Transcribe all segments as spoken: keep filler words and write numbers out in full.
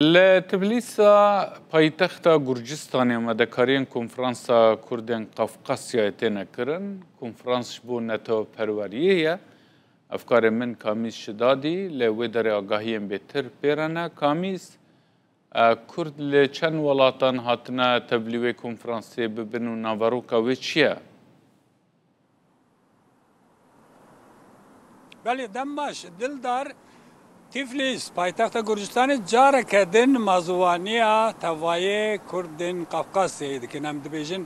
Li Tiflîsa paytexta Gurcistanê amadekariyên Konferansa Kurdên Qafqasyayê têne kirin. Konferans ji bo neteweperweriyê ye. Hevkarê min Kamîz Şidadî li wê derê agahiyên bêtir pê re ne. Kamîz, e, Kurd li çend welatan hatine tevlî wê konferansê bibin û naveroka wê çi ye? Belê, dem baş. Dildar, Tiflis, paytexta Gurcistanê careke din mazûwaniya tevayê Kurdên Qafqasyayê dikin. Em dibêjin,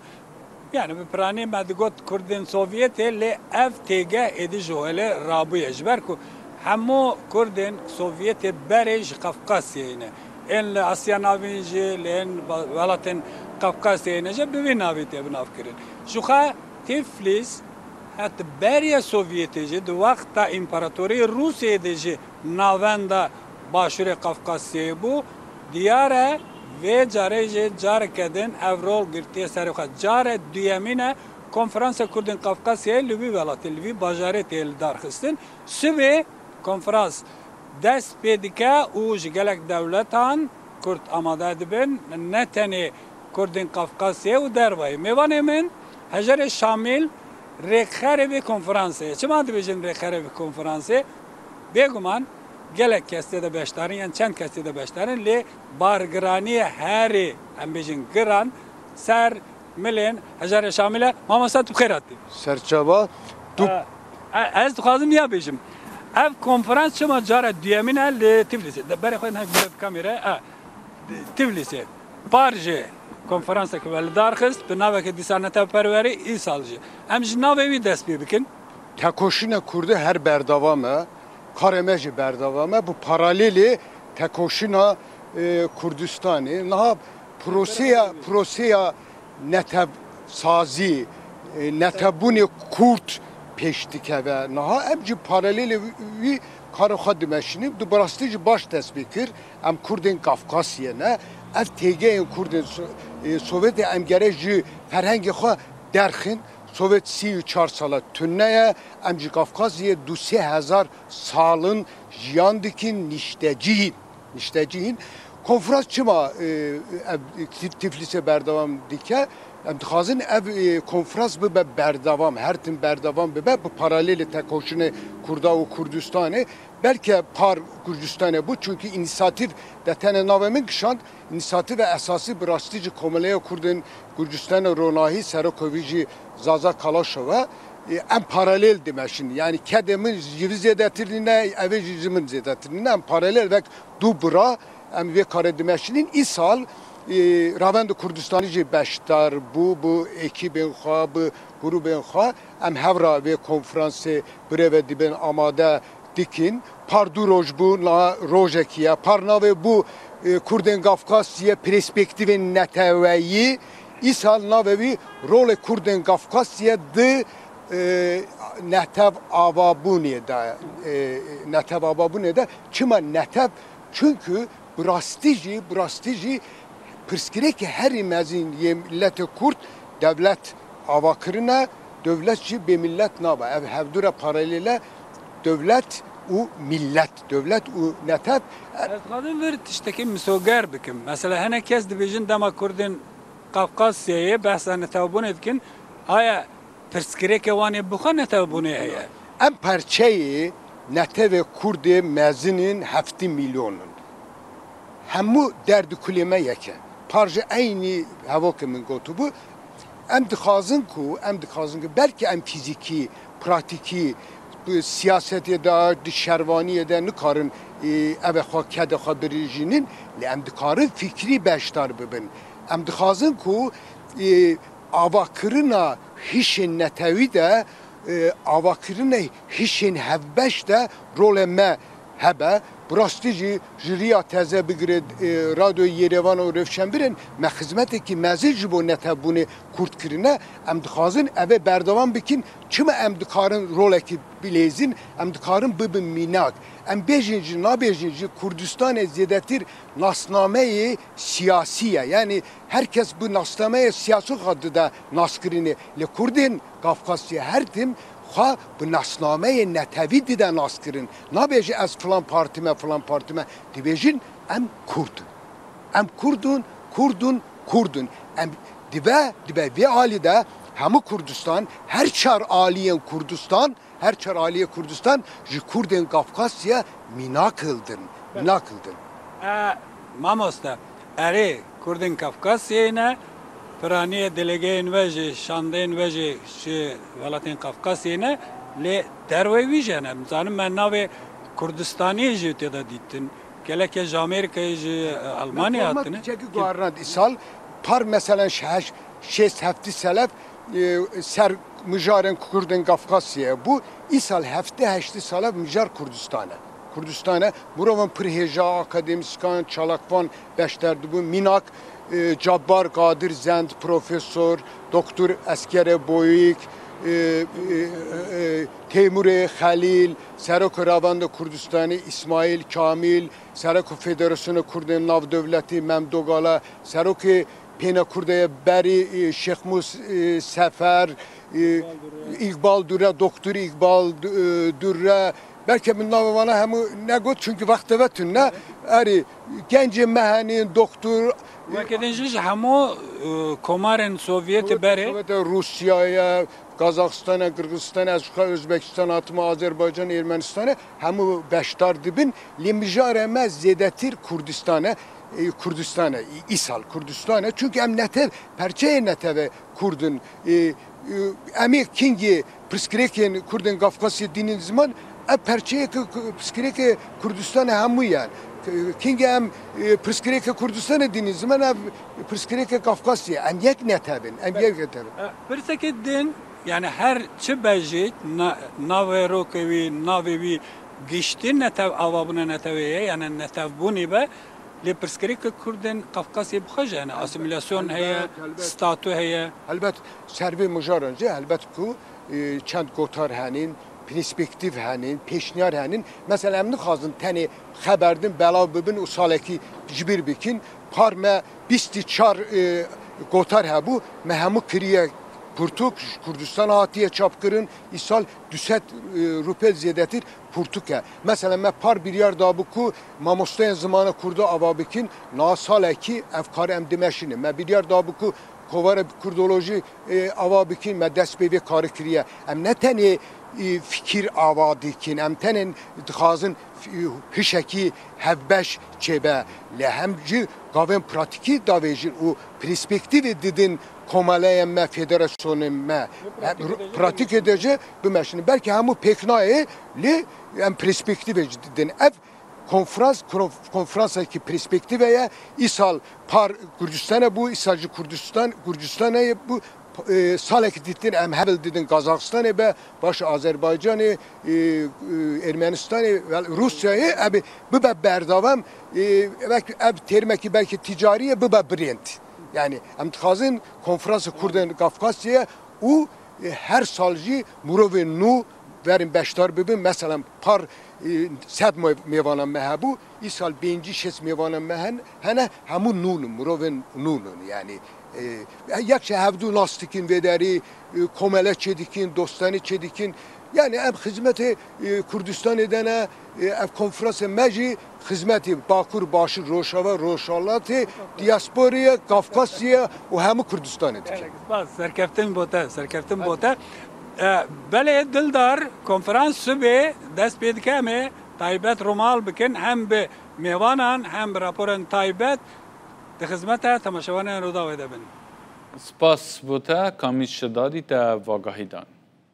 yani bi piranî me digot Kurdên Sovyetê, lê ev têgeh êdî ji holê rabûye. Ji ber ku hemû Kurdên Sovyetê berê ji Qafqasyayê ne. Ên li Asya Navîn jî, lê ên ba-, welatên Qafqasyayê ne jî bi vî navî tê binavkirin. Ji xwe Tiflis, het beriya Sovyetê jî, di wexta Împaratoriyê Rûsiyê de jî navenda Başûrê Qafqasyayê bû. Diyar e, vê carê jî careke din ev rol girtiye serê xwe. Care duyemîn e Konferansa Kurdên Qafqasyayê li vî welatê, li vî bajarê tê li dar xistin. Sibê konferans dest pê dike û ji gelek dewletan Kurd amade dibin, ne tenê Kurdên Qafqasyayê û dervayî. Mêvanê min Hejarê Şamîl rêkxerê vê konferansê ye. Çima dibêjin rêkxerê vê konferansê? Bêguman gelek kes tê de beşdar in, yan çend kes tê de beşdar in, lê bargiraniyê herê, em bêjin giran, ser milên Hejarê Şamîl e. Mamosta, tu bi xêr hatî. Serçava, tu E, e, ez dixwazim ya bêjim. Ev konferans çima cara duyemîn e li Tiflisê? De, berê xwe hinek bide bi kamera. E, Tiflisê. Par jî konferansek we li dar xist, bi naveke dîsa neteweperwerî, îsal jî. Em ji navê wî dest pê bikin. Tekoşîna Kurdî her berdewam e. Karê me jî berdewam e. Bi paralelê tekoşîna, e, Kurdistanê. Niha proseya, proseya netewsazî, e, netewbûnê Kurd pêş dikeve. Niha em jî paralelê wî karê xwe dimeşînin. Tu bi rastî jî baş dest pê kir. Em Kurdên Kafkasyê ne. Ev têgehên Kurdên So-, e, Sovyetê, em gerek ji ferhengê xwe derxin. Sovyet sî û çar sala tune ye. Em ji Kafkasyê du sê hezar salin jiyan dikin, niştecî hîn. Niştecî hîn. Konferans çima, e, ev Tif-, Tiflisê berdewam dike? Em dixwazin ev, e, konferans bibe berdewam, her tim berdewam bibe, bi paralelê tekoşînê Kurda û Kurdistanê. Belke par Gurcistanê bû, çunkî înîsiyatîf de tenê navê min kişand, înîsiyatîfa esasî bi rastî jî Komeleya Kurdên Gurcistanê Ronahî, serokê wî jî Zaza Kalaşov e. E, em paralel dimeşin. Yanî kedê min ji vî zêdetir nîne, ev ê jî ji min zêdetir nîne. Em paralel wek du bira em vê karê dimeşînin. Îsal, e, Ravenda Kurdistanî jî beşdar bû, bi ekîbên xwe, bi grûbên xwe. Em hevra vê konferansê birêve dibin, amade dikin. Par du roj bû, niha rojekî ye. Par navê bû, e, Kurdên Kafkasyê, perspektîfên neteweyî. Îsal navê wî rolê Kurdên Kafkasyê di, e, netev avabûnê de, e, netev avabûnê de. Çima netev? Çunkî bi rastî jî, bi rastî jî pirsgirêkê herî mezin yê miletê Kurd dewlet avakirin e, dewlet jî bê milet nabe. Ev hevdu re paralel e, dewlet û milet, dewlet û netev. Ez dixwazim vir tiştekî misoger bikim. Mesela hinek kes dibêjin dema Kurdên Qafqasyayê behsa netewbûnê dikin, aya pirsgirêkê wan ê bi xwe netewbûnê heye? Em perçeyê netewê Kurdê mezin in, heftê milyon in. Hemû derd û kulê me yek e. Par jî eynî hevokê min gotibû, em dixwazin ku, em dixwazin ku belkî em fîzîkî, pratîkî, bi siyasetê de, di şervaniyê de nikarin, e, evê xwe, kedê xwe birijînin, lê em dikarin fikrî beşdar bibin. Em dixwazin ku, e, avakirina hişên netewî de, e, avakirina hişên hevbeş de rolê me hebe. Bi rastî jî ji riya teze bigire, e, Radyoya Yerevan û Rewşenbîrên me xizmetekî mezin ji bo netewbûnê Kurd kirine. Em dixwazin evê berdewam bikin. Çima em dikarin rolekî bilêzin, em dikarin bibin mînak. Em bêjin jî, nabêjin jî, Kurdistanê zêdetir nasnameyê siyasî ye. Yanî her kes bi nasnameya siyasî xwe dide naskirinê. Lê Kurdên Kafkasyê her tim xwe bi nasnameyê netewî dide naskirin. Nabêje ez filan partî me, filan partî me. Dibêjin em Kurd in. Em Kurdun, Kurdun, Kurdun. Em dibe, dibe vê alî de hemû Kurdistan, her çar aliyên Kurdistan, her çar aliyê Kurdistan ji Kurdên Kafkasyê mînak hildin, mînak hildin. E, mamoste, erê, Kurdên Kafkasyê ne, piraniyê delegeyên we jî, şandeyên we jî ji welatên Kafkasyê ne, lê derwey wî jî hene. Em zanin me navê Kurdistaniyê jî tê de dîtin. Geleke ji Amerîkayê, ji, e, Almanyayê hatine. Piçekî guharand îsal, par meselen şeş, şêst heftî selef, e, ser mijarên Kurdên Kafkasyê bû. Îsal heftê heştî selef mijar Kurdistan e. Kurdistan e. Mirovan pir hêja, akademîskan, çalakvan beşdar dibûn. Mînak, e, Cabbar Qadir Zend, profesor, doktor Eskere Boyik, e, e, e, Teymurê Xelîl, Serokê Revanda Kurdistanê, Îsmaîl Kamîl, Serokê Federasyona Kurdên Navdewletî Memdo Gala, Serokê Pêne Kurdê Berî, e, Şêx Mûs, e, Sefer, e, Îqbal Dure, Doktor Îqbal Du-, e, Dure, belkî min navê vana hemû negot, çunkî wextê ve tune. Erê, gencê me henîn, doktor, Weke din jî ji hemû, e, komarên Sovyetê berê. Sovyetê, Rûsyayê, Kazaxistana, Qirgizistana, ez xwe Özbekistan hatime, Azerbaycan, Ermenistana, hemû beşdar dibin. Lê mijara me zêdetir Kurdistan e, e, Kurdistan e, î-, îsal Kurdistan e. Çunke em netev, perçeyê neteve Kurd in. E, e, em ê kingê pirsgirêkên Kurdên Kafkasyê dînin ziman, ev perçeyeke ku-, pirsgirêkê Kurdistan e hemû ye. Kingê em, e, pirsgirêkê Kurdistan e dînin ziman, ev pirsgirêkê Kafkasyê. Em yek netev in, em yek netev in. E, pirsekê din, yani her çi be jî, na-, naverokê wî, navê wî giştî netev ava bûne netewê ye, yani netevbûnê be, lê pirsgirêkê Kurdên Kafkasyê bi xwe jî hene. Asîmîlasyon heye, helbet, helbet, statû heye. Helbet, ser vê mijaran jî, helbet ku, e, çend gotar henîn, perspektîf henîn, pêşniyar henîn. Mesela em nixwazin tenê xeber din, belav bibin û salekî ji bîr bikin. Par me bîst û çar, e, gotar hebû, me hemû kiriye pirtûk, ji Kurdistan hatiye çapkirin. Îsal du sed, e, rûpel zêdetir pirtûk e. Mesela me par biryar dabû ku mamosteyên zimana kurdî ava bikin, niha salekî ev karî em dimeşînin. Me biryar dabû ku kovara kurdolojî, e, ava bikin, me dest pê vê karî kiriye. Em ne tenê, e, fikir ava dikin, em tenê dixwazin, e, hişekî hevbeş çêbe. Lê hem jî gavên pratîkî davêjin û perspektîvê didin komeleyên me, federasyonên me. Em pratîkê de jî bimeşin. Belkî hemû pêk nayê, lê em perspektîvê jî didin. Ev konferans, konf-, konferansekî perspektîve ye. Îsal par Gurcistanê bû, îsal jî Kurdistan, Gurcistanê bû. E, salekî dîtin em hebil didin Kazaxistanê be, baş Azerbaycanê, e, e, Ermenistanê, wel, Rûsyayê, ev bibe berdewam, e, belkî ev termekî belkî ticarî ye, bibe brand. Yani em dixwazin konferansa Kurdên Kafkasyê û, e, her sal jî mirovên nû werin beşdar bibin. Mesela par, e, sed me-, mêvana me hebû, îsal pêncî şêst mêvana me hen-, hene, hemû nû ne, mirovên nû ne. Yani, e, yek ji hevdû nas dikin vê derî, e, komele çêdikin, dostanî çêdikin. Yani em xizmetê, e, Kurdistanê de ne, e, ev konferansê me jî xizmetê Bakur, Başûr, Rojava, Rojhilatê, diasporayê, Kafkasyê û hemû Kurdistanê dikin. Gelek spas, serkeftin bo te, serkeftin bo te. E, belê Dildar, konferans sibê dest pê dike, em ê taybet rumal bikin, hem bi mêvanan, hem bi raporên taybet di xizmeta temaşevanên Rûdawê de bin. Spas bo te, Kamîl Şidadî, te vagahî dan.